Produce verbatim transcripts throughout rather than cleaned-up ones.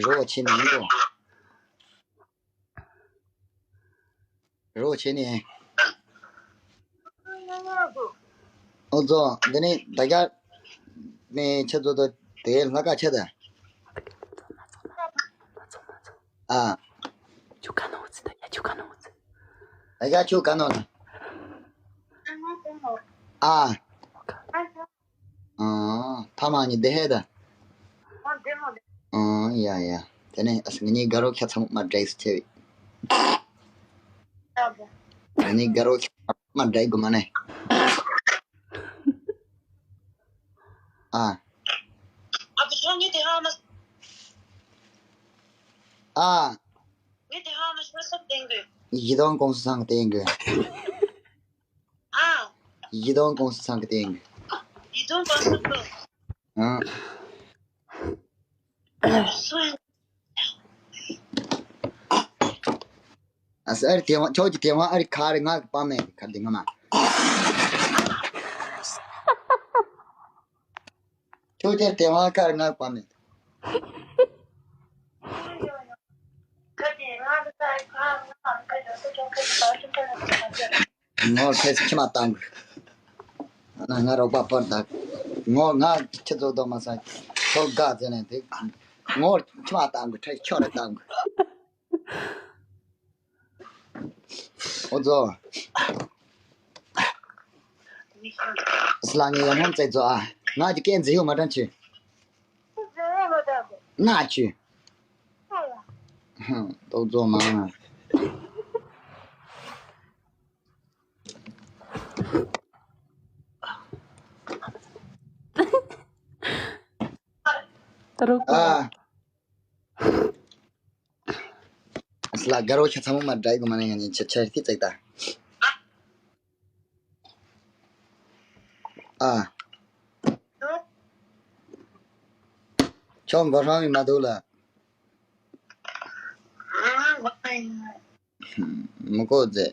རོགས་བྱས་ནས་ཡིན་གོ། རོགས་བྱས་ནས། ཨོ་ཛོ། འདི་ནི་ད་རྒྱ་ནས་ཁྱེད་ཚོ་དང་དེ་ལྷ་ཁ་ཆེ་ད། ཨ། ད་རྒྱ་ཁྱོད་ག་ནོ་ལ། ཨ། ཨ། ཐ་མ་ནི་དེ་ཧེ་ད། ཨ། ཡ་ཡ། དེ་ནས་ཨ་ངེད་གཉིས་དགའ་རོགས་ཁྱད་མཚར་མ་འདྲ་ཟེར་ཆེ་བས། ངེད་གཉིས་དགའ་རོགས་ཁྱད་མཚར་མ་འདྲ་དགོས་མ་ནས། ཨ། ཨ་བུ་ཆུང་ངེད་དེ་ཧ་མ། ཨ། ངེད་དེ་ཧ་མ་ཤོར་སོབ་ལྡན་དགོས། ཡིད་དབང་ཀུང་སི་ཚང་གི་བསྟན་དགོས། ཨ། ཡིད་དབང་ཀུང་སི་ཚང་གི་བསྟན་དགོས། ཡིད་དབང་ཀུང་སི་ཚང་གི། ཨ། སུ་ཡིན། ཨ་སི་ཨ་རི་དེ་བ་ཁྱོད་ཀྱི་དེ་བ་ཨ་རི་ཁ་རི་ང་གི་པ་མེད་གི་ཁ་འདི་ང་མ། ཁྱོད་ཀྱི་དེ་བ་ཁ་རི་ང་གི་པ་མེད། ངོ་ཁྱེད་ཁྱི་མ་བཏང་གི། ང་ང་རོགས་པ་པར་དག་ངོ་ང་ཁྱི་ཚོ་དོ་མ་ས་ཁྱོད་དགའ་ཟེར་ནས་དེ། ངོ་ཁྱི་མ་བཏང་གི་ཁྲ་ཁྱོད་རེ་བཏང་གི། ཨོ་ཛོ། སི་ལ་ངའི་ཡོང་ཧོན་ཙེ་ཛོ་ཨ། ང་གི་ཀན་ཛི་ཡོ་མ་དྲན་ཆུ། ན་ཆུ། ཧུམ། ཏོག་ཛོ་མ། ད་རུང་ཨ། ལ་དགའ་རོགས་ཁྱེད་ཚང་མ་མ་འདྲ་གི་མ་ནས་ང་ཉིན་ཆེ་ཆེ་ཏི་ཙེག་ད། ཨ། ཁྱོད་མགོ་སྲང་མི་མ་འདུག་ལ། མི་གོ་ཛེ།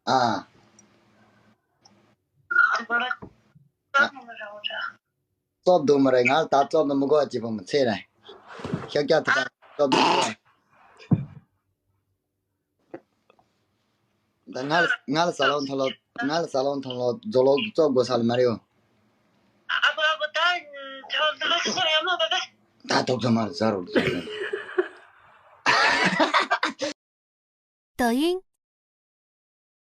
ཨ། ཙོབ་འདུག་མ་རེད། ང་ད་ཙོབ་ནི་མི་གོ་ཅི་ཕོ་མི་ཚེ་རེད། ཤག་རྒྱ་ཐུབ་པ་ཙོབ་འདུག་མ་རེད། ད་ང་ལ་ང་ལ་ཟ་ལོང་ཐོང་ལོ། ང་ལ་ཟ་ལོང་ཐོང་ལོ་ཛོ་ལོ་ཙོབ་དགོས་ས་ལ་མ་རེད། ཨ་བུ་ཨ་བུ་ད་ཁྱོད་ད་ཁྱོད་ཡ་མ་བ་བ། ད་ཏོག་ཙམ་མར་ཟ་རོགས། 抖音，